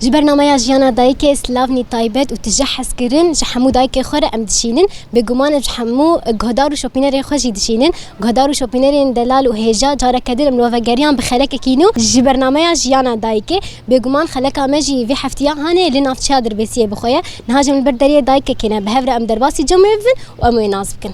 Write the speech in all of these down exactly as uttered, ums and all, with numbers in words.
Ji bernameya Jiyana Dayikê slavnî taybet û tije hezkirin ji hemû dayikê xwe re em dişînin. Bêguman em ji hemû guhdar û şopînerên xwe jî dişînin. Guhdar û şopînerên delal û hêja, careke din em li we vegeriyan bi xelekekî nû ji bernameya Jiyana Dayikê. Bêguman xeleka me jî vê heftiya hanê li navçeya Dirbêsiyê bi xwe ye. Niha jî em li ber deriyê dayikekê ne. Bi hev re em derbasî cem wê bibin û em wê nas bikin.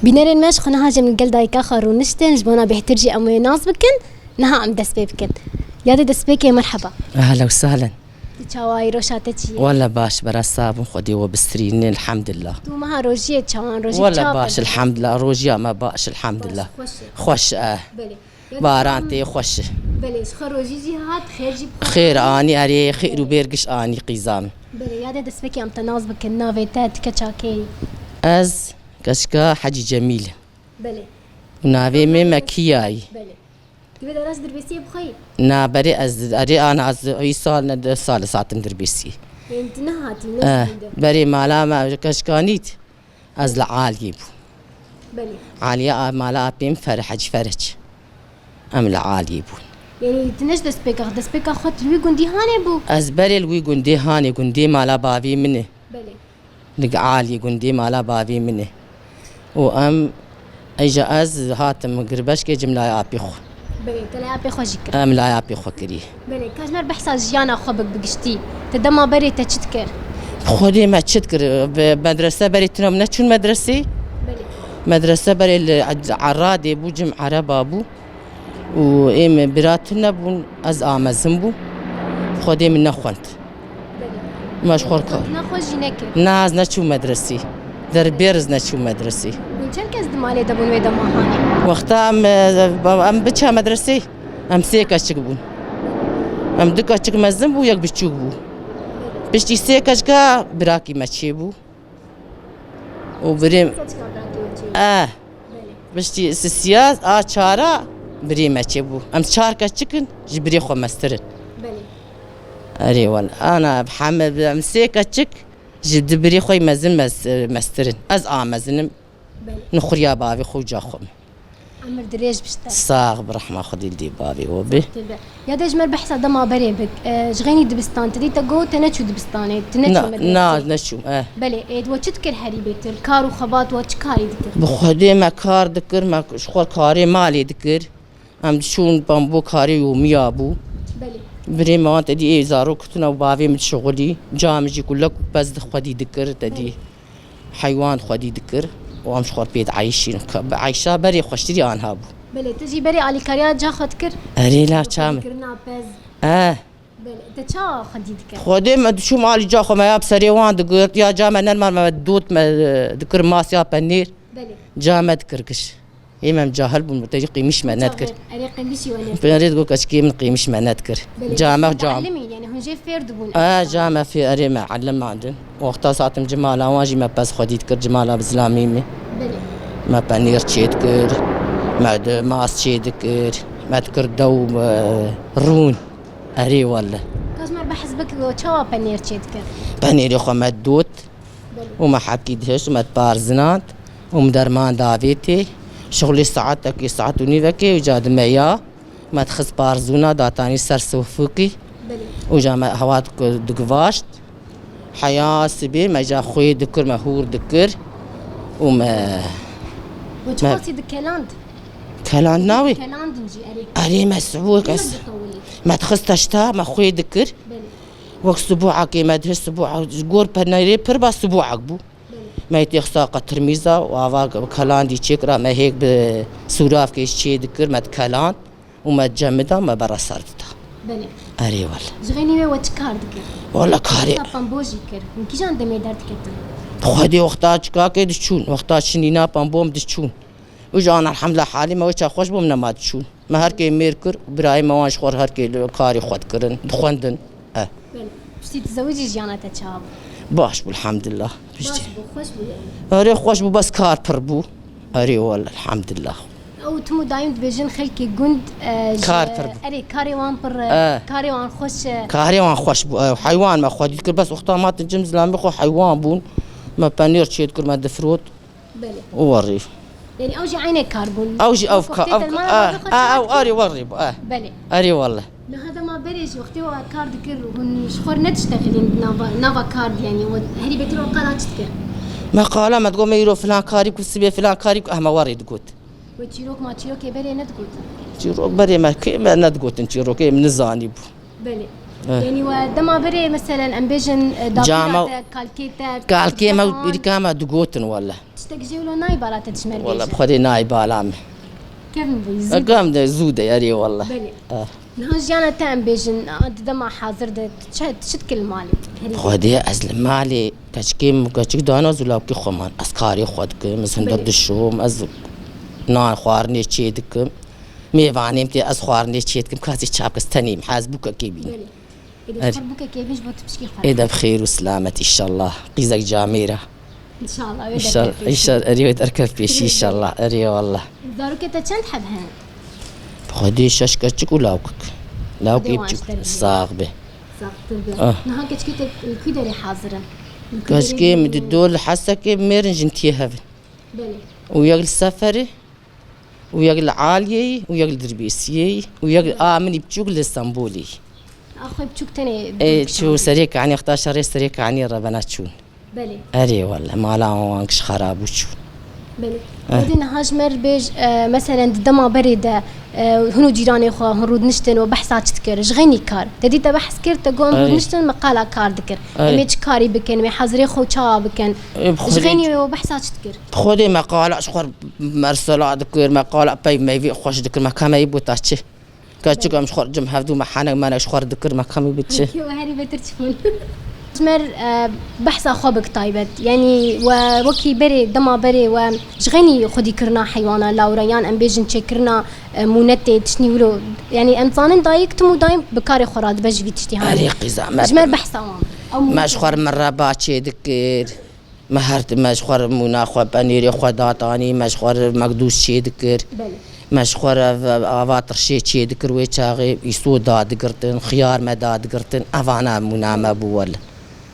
Bînerên me, ji xwe niha jî em li gel dayika xwe rûniştin, ji bona bêhtir jî em wê nas bikin. Niha em dest pê bikin. Yadê destpêkê, merheba. Ehlen û sehlen. Tu çawa yî, roja te çi ye? Wele baş, bera sabûn, Xwedê we bistirînin, elhamdulillah. Tu meha rojiyê çawan, rojî Wele çawa baş, pê? Elhamdulillah, rojiya me baş, elhamdulillah. Baş, xweş e. Xweş e. Belê. Ya Baran tam tê, xweş e. Belê, ji xwe rojî jî hat, xêr jî bi xwe Xêr hat. Anî, erê, xêr û bêrgiş anî qîza min. Belê, yadê destpêkê em te nas bikin, navê te, tu keça kê yî? Ez Keçika Hecî Cemîl im. Belê. Navê min Mekiya yî. Belê. Tu vê dera ji Dirbêsiyê bi xwe yî? Na, berê ez, erê ana ez îsal ne deh sal e hatim Dirbêsiyê. Ên tu nehatî, Eh, neşînde. Berê mala me Keçikanît, ez li Aliyê bûm. Belê. Aliye a-, mala apê min Fer-, Hecî Fereç. Em li Aliyê bûn. Yanî tu ne ji destpêka, destpêka xwe tu li wî gundî hanê bû? Ez berê li wî gundê hanê, gundê mala bavê min e. Belê. Li Aliyê gundê mala bavê min e. Û em, îja ez hatim Girbeşkê cim laya apê xwe. Belê, te laya apê xwe jî kir. Em laya apê xwe kirî. Belê, ka ji me re behsa jiyana xwe bik bi giştî. Te dema berê te çi dikir? Xwedê me çi dikir? Bi medrese berê tune neçûn medresê? Belê. Medrese berê li Eradê bû, cim ereba bû. Û ê min bira tune bûn, ez amezin bûm. Xwedê min nexwend. Belê. Me ji xwe re Xwendina xwe jî nekir. Na, ez neçûm medresî. Derbêr ez neçûm medresî. Hûn çend kes di malê de bûn wê dema hanê? Wexta em, em biçe medresê, em sê keçik bûn. Em du keçik mezin bû, yek biçûk bû. Piştî sê keçika birakî me çêbû. Û birê Keçika birakî me çêbû. Eh. Belê. Piştî sisiya a çara birê me çêbû. Em çar keçik in, ji birê xwe mestir in. Belê. Erê wele. Ana heme em sê keçik ji di birê xwe mezin mes-, mestir in. Ez a mezin im. Belê. Nixuriya bavê xwe û ca xwe me. Emir dirêj bişte. Sax bi rehma Xwedê li dê bavê we be. Tê be. Ya de ji me re behsa dema berê bik. E, ji xeynî dibistan, tu dî te got te neçû dibistanê, tu neçû Na, medresê. Na, neçûm, eh. Belê, ê, we çi dikir herî bêtir? Kar û xebat we çi karî dikir? Bi Xwedê me kar dikir, me ji xwe karê malê dikir. Em diçûn pambo karê yomiya bû. Belê. Birê me wan te dî ê zarok kutine û bavê min dişixulî. Ca min jî kulek û pez di xwedî dikir te dî. Belê. Heywan xwedî dikir û em ji xwe pê dieyşîn. Ke-, bi eyşa berê xweştirî anha bû. Belê, tu jî berê alîkariya ca xwe dikir? Erê la çam. Kirina pez. Eh. Belê, te çawa xwedî dikir? Xwedê me diçûm alî ca xwe me ya bi serê wan digirt, ya ca me nermar me dot me, e, dikir mas ya penêr. Belê. Ca me dikir giş. Ê me em cahil bûn, te jî qîmiş me nedikir. Erê qîmişî we nedikir. Pêrê digot keçikê min qîmiş me nedikir. Belê, Ca me hûn ca. Muallimî, yanî hûn jê fêr dibûn. E, ca me fê-, erê me elim mandin. Wexta satim cimala wan jî me pez xwedî dikir, cimala bi zilamî min. Belê. Me penêr çê dikir, me di mas çê dikir, me dikir dew, e, rûn. Erê wele. Ka ji me behs bik, çawa penêr çê dikir? Penêrê xwe me dot. Belê. Û me hebkî dihişt û me diparzinand û min derman davêtê. Şixulê saetekê, saet û nîvekê û ca dime ya. Me dixist parzûna datanî ser sofukî. Belê. Û ca me hewa dik-, digivaşt. Heya sibê me ca xwê dikir, me hûr dikir. Û me, Û çi me xasî dikeland? Keland navê? Kelandin jî, erê. Erê me sibû Kî kes. Me dixist teşta, me xwê dikir. Belê. Wek sibuhekê me dihişt sibuha, ji gor penêrê pir ba sibuhek bû. Belê. Me yê têxisa qetirmîza û ava kelandî çêkira, me hêk bi sûravkê çê dikir, me dikeland û me cemida, me bera ser dida. Belê. Erê wele. Ji xeynî wê we çi kar dikir? Wele karê. Wexta pembo jî kir. Hûn kîjan demê derdiketin? Xwedê wexta çikakê diçûn, wexta şinîna pembom diçûn. Û ji an elhamdulillah halê me wê çaxweş bû, min nema diçûn. Me her kê mêr kir, birayê me wan ji xwe re her kê li karê xwe dikirin, dixwendin. Eh. Belê. Piştî tu zewicî jiyana te çawa bû? Baş bû, elhamdulillah. Baş bû, xweş bû yani. Erê, xweş bû, bes kar pir bû. Erê, wele, elhamdulillah. Ew tim û daîm dibêjin xelkê gund, e, ji Kar pir bû. Erê, karê wan pir, e, E. karê wan xweş, e. Karê wan xweş bû. E, heywan me xwedî dikir, bes wexta ma hatin cem zilamê xwe heywan bûn. Me penêr çê dikir, me difirot. Belê. Û werî. Yani ew jî eynê kar bûn. Ew jî ew Wek ka-, wextê ew, te li mala e, wan e, xwe ew çawa arê werî bû, e. Belê. Erê wele. Niha dema berê jî wextê we kar dikir, hûn ji xwe re nediştexilîn nava, nava kar, yani we herî bêtir we qala çi dikir? Me qala me digot, me îro filan karî ku, sibê filan karî ku, eh, me werî digot. We çîrok ma çîrokê berê nedigot? Çîrok berê me kê me nedigotin çîrokê, em nizanî bû. Belê. Eh. Yani we dema berê, meselen, em bêjin, e, dapîra Cama te, kalkê te, Kalkê me û pîrka me digotin wele. Tiştek jê wilo nayê bala te dijmer Wele bêjî? Bi Xwedê nayê bala me. Kevin bûyî, zû de. Gam de zû de, erê wele. Belê. Eh. Niha jiyana te em bêjin, a, di dema hazir de, tu çi, tu çi dikir li malê? Herî Xwedê ez li malê keçikê min, keçik dana zû lawkê xwe man. Ez karê xwe dikim, ez hundir Belê. dişom, ez nan xwarinê çê dikim. Mêvanêm tê, ez xwarinê çê dikim, kasê çap kes tenê min, hez bûkekê bînim. Belê. Êdî Er- xwe bûkekê bîn ji bo tu pişkî xwe. Êde bi xêr û silamet, înşallah. Qîzek camêra. Înşallah, wê Înşal-, derkevê pêşî. înşal-, erê wê derkev pêşî, Erê înşallah. Erê wallah. Zarokê te çend heb hene? Xwedê şeş keçik û lawkik. Lawkê Xwedê wan biçûk. ji te re bide. Sax be. Saxtir be. Ah. Niha keçikê te li kû derê hazir in? Li kû derê Keçikê min hazir di in? dor li Hesekê mêrin jin tê hevin. Belê. Û yek li Seferê. û yek li Aliyê yî û yek li Dirbêsiyê yî û yek a min î biçûk li Stenbolê yî. A xwe biçûk tenê Ê, dûr çû kişandî. Serê Kanî, wexta şerê Serê Kanî re bena çûn. Belê. Erê wele, mala wan giş xera bû çû. Belê. Eh. Êdî niha ji me re bêj, e, meselen di dema berê de, e, hûn û cîranê xwe hûn rûdiniştin û behsa çi dikir? Ji xeynî kar. Te dî te behs kir, te got em Erê. rûdiniştin, me qala kar dikir. Erê. Em ê çi karî bikin, em ê hazirê xwe çawa bikin? Ê, bi Ji Xwedê xeynî wê behsa çi dikir? Xwedê me qala ji xwe re mersela dikir, me qala pey meyvê xweş dikir, me kemeyî bû ta çi? Keçik em ji xwe re cim hevdû me henek menek ji xwe re dikir, me kemî bû çi? Wê herî bêtir çi bûn? Ji me re, e, behsa xwe bik taybet. Yanî we wekî berê, dema berê we ji xeynî xwedî kirina heywana lawra yan em bêjin çêkirina, e, mûnetê tiştî wilo. Yanî em zanin dayik tim û dayim bi karê xwe radibe ji vî tiştî hanê. Erê qîza me Ji me re behsa wan. Ew Me ji xwe re mûnetê. mireba çê dikir. Me her tim, me ji xwe re mûna xwe, penêrê xwe datanî, me ji xwe re mekdûs çê dikir. Belê. Me ji xwe re v-, ava tirşê çê dikir wê çaxê, îso dadigirtin, xiyar me dadigirtin, evana mûna me bû wele.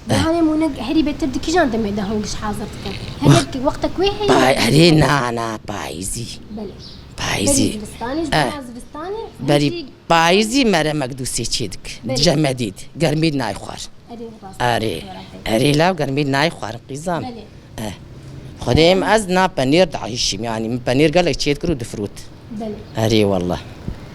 Dehanê mûne herî bêtir di kîjan demê de hûn giş hazir dikin? Her Wext- yek wextek wê heye? Pay-, herê na, na, payîzî. Belê. Payîzî. Berî zivistanê, ji Eh. bona zivistanê, Berî hemî payîzî me re mekdûsê çê dik. Belê. Cemedî di. Germî nayxwar. Erê, rast. Erê. Erê law germî nayê xwarin qîzan. Belê. Eh. Xwedê em ez na penêr dahîşîm, yanî min penêr gelek çêdikir û difirot. Belê. Erê wallah.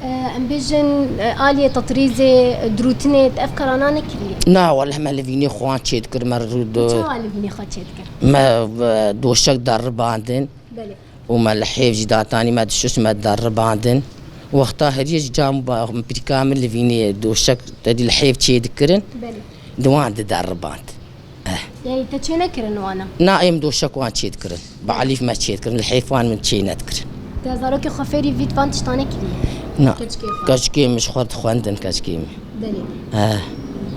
E, em bêjin, e, aliyê tetrîzê, e, dirûtinê, ev karana nekiriye? Na, wallah me li vînê xwan çêdikir, me rû Çawa li vînê xwe çêdikir? Me, e, doşek derribandin. Belê. Û me li hêv jî datanî, me dişuş, me derribandin. Wexta heriyê ji cam ba-, pirîka min li vînê doşek te dî li hêv çê dikirin. Belê. Di wan diderriband. Eh. Yanî te çê nekirin wana? Na, êm doşek wan çê dikirin. Bi elîf me çê dikirin, li hêv wan min çê nedikirin. Te zarokê xwe fêrî vî van tiştane kiriye? Na. Keçikê xwe? Keçikê min ji xwe re dixwendin, keçikê min. Belê. Eh.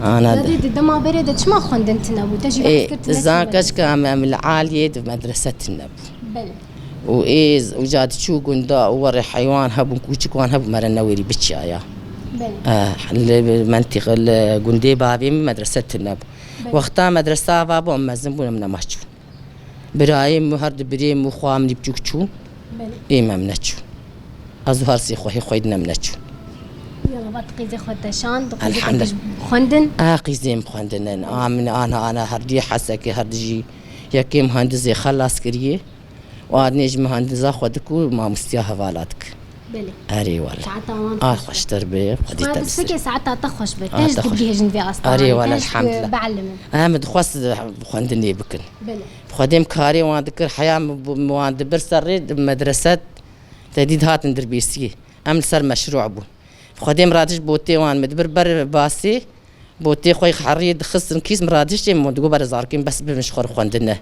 Ana de. Dadê, di dema berê de çima xwendin tune bû? Te jî Ê, behs kir tune zan çêbû. Keçika me, em li aliyê di medrese tune bû. Belê. Û ê z-, uca diçû gunda û werê heywan hebûn, kûçik wan hebû, me re newêrî biçiyaya. Belê. Eh, li mentiqe, li gundê bavê min medrese tune bû. Belê. Wexta medrese ava bû, em mezin bûn, em nema çûn. Birayê min, her di birê min û xwa min î biçûk çûn. Belê. Ê me em neçûn. Ez û her sê xwehê xwedî nem neçûn. Yala, va tu qîzê xwe te şand, tu qîzê te Elhamdulillah. Kir xwendin? Ah, qîzê min xwendin, a min ana, ana her diyê Hesekê, her dijî yekê muhendizê xelas kiriye. Û adnê ji muhendiza xwe dik û mamostiya hevala dik. Belê. Erê wele. Saeta wan A xweş be. Xweştir be, xwedî Xwe te dibsike bisir. Saeta te xweş be. Ah, Te ji te xweş. Dibgihêjin vê astana. Erê wele, Te ji elhamdulillah. Bielimin. Em dixwest xwendinê bikin. Belê. Xwedê em karê wan dikir, heya min bû, min wan dibir ser rê, di medrese te dî dihatin Dirbêsiyê. Em li ser meşrû bûn. Xwedê em radiş botê wan min dibir ber basê, botê xwe heriyê dixistin kîs, min radiş tê min digot, "Bere zarokên bes bibin ji xwe re xwendine."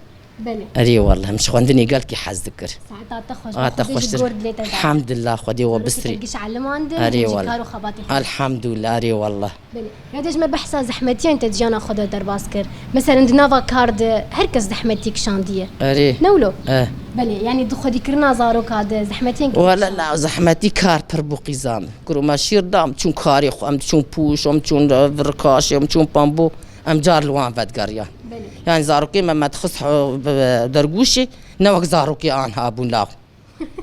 Belê. Erê wallah, em ji xwendinê gelkî hez dikir. Saeta te xweş be, Xwedê ji gor dilê te de. Elhamdulillah, Xwedê we bistirî. Giş elimandin, Erê wallah. Kar û xebatê xwe. Elhamdulillah, erê wallah. Belê. Ya de ji me behsa zehmetiyên te di jiyana xwe de derbas kir. Meselen di nava kar de her kes zehmetî kişandiye. Erê. Ne wilo? Eh. Belê, yanî di xwedîkirina zaroka de zehmetiyên Wele la zehmetî kar pir bû qîza min. Kuro me şîr da, em çûn karê xwe, em çûn pûş, em çûn, e, rikaş, em çûn pambo, em car li wan vedigeriyan. Belê. Yanî zarokê me, me dixist, e, be-, dergûşê, ne wek zarokê anha bûn law.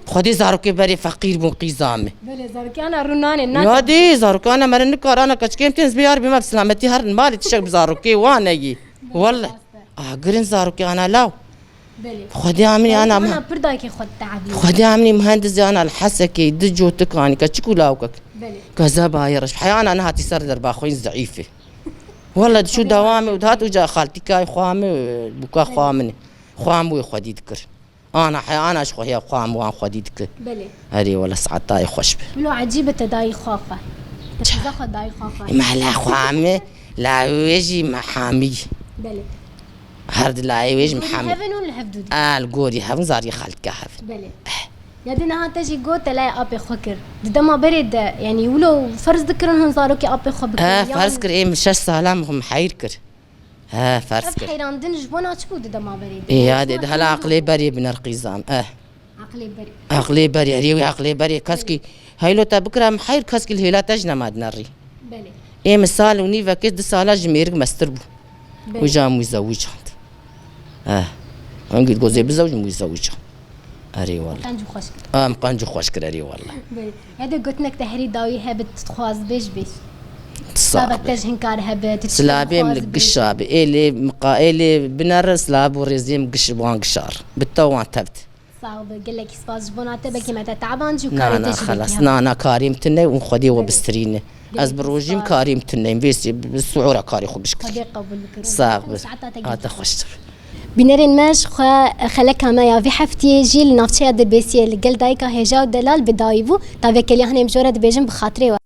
Xwedê zarokê berê feqîr bûn qîza min. Belê, zarokê ana rû nanê, Ya dê, zarokê ana mere nikar, ana keçikê em tên zibê yar bê me bi silametî herin malê tişek bi zarokê wan e yî. Belê, Wele. rast e. Ah, girin zarokê ana law. Belê. Xwedê amînî ana Ana pir dayikê xwe diteebî. Xwedê amînî muhendis ana li Hesekê di cotik anî keçik û lawkek. Belê. Gaza bayê reş. Heyana nehatî ser derba xwe yîn zeîf e. Wele diçû Xwedê dewamê û dihat uca xaltîkay xwe min, bûka xwe min. Xwe min wê xwedî dikir. Ana he, ana ji xwe ya xwe min wan xwedî dikir. Belê. Erê wele saetayê xweş be. Wilo ecîb e te dayî xwe xwe. Te qîza xwe dayî xwe xwe. Mehla xwe min, la wê jî me hamî. Belê. Her di layê wê jî Gorî Mihemed. Hevin û li hev dû dî. A, li gorî hevin zarî xaltike hevin. Belê. Ya di niha te jî got te layê apê xwe kir. Di dema berê de, yanî wilo ferz dikirin hûn zarokê apê xwe bikirin. He, yan ferz kir, ê min şeş sala min xwe miheyr kir. He, ferz kir. Ev heyrandin ji bona çi bû di dema berê de? Ê, ya dê, hala aqlê berê biner qîzan. Eh. Aqlê berê. Aqlê berê, erê wê aqlê berê. Keskî heylo te bikira miheyr, keskî li hêla te jî nema dinerî. Belê. Ê min sal û nîvekê du sala ji mêrik mestir bû. Belê. Uca em wî zewicand. Eh. Hingî gozê bizewicim wî zewicand. Erê wallah. Qenc û xweş kir. Em qenc û xweş kir, erê wallah. Belê. Ya de gotinek te herî dawî hebe tu dixwaz bêj bêj. Sağ Baba be. Te ji hinkar hebe, tu Silabê em li gişa bi. Ê lê miqa-, ê lê binere, silav û rêzê em giş, wan gişar. Bi te wan tevt. Sağ be, gelekî spas ji bona te, belkî me te taban jî û Na, karê na, te jî xelas. Belkî Na, na, karê min tune û Xwedê we Belê. Bistirîne. Ez bi Gelekî rojîm spas. Karê min tune. Vê sê, bi suhura karê xwe giş kirî. Xwedê qebûl bikir. Sağ be. Saeta te Ata gelkî xweştir. Bînerên me ji xwe xeleka me ya vî heftiyê jî li navçeya Dirbêsiyê li gel dayika hêja û delal bi dayî bû. Tavekeliya hinê em ji we re dibêjin bi xatirê we.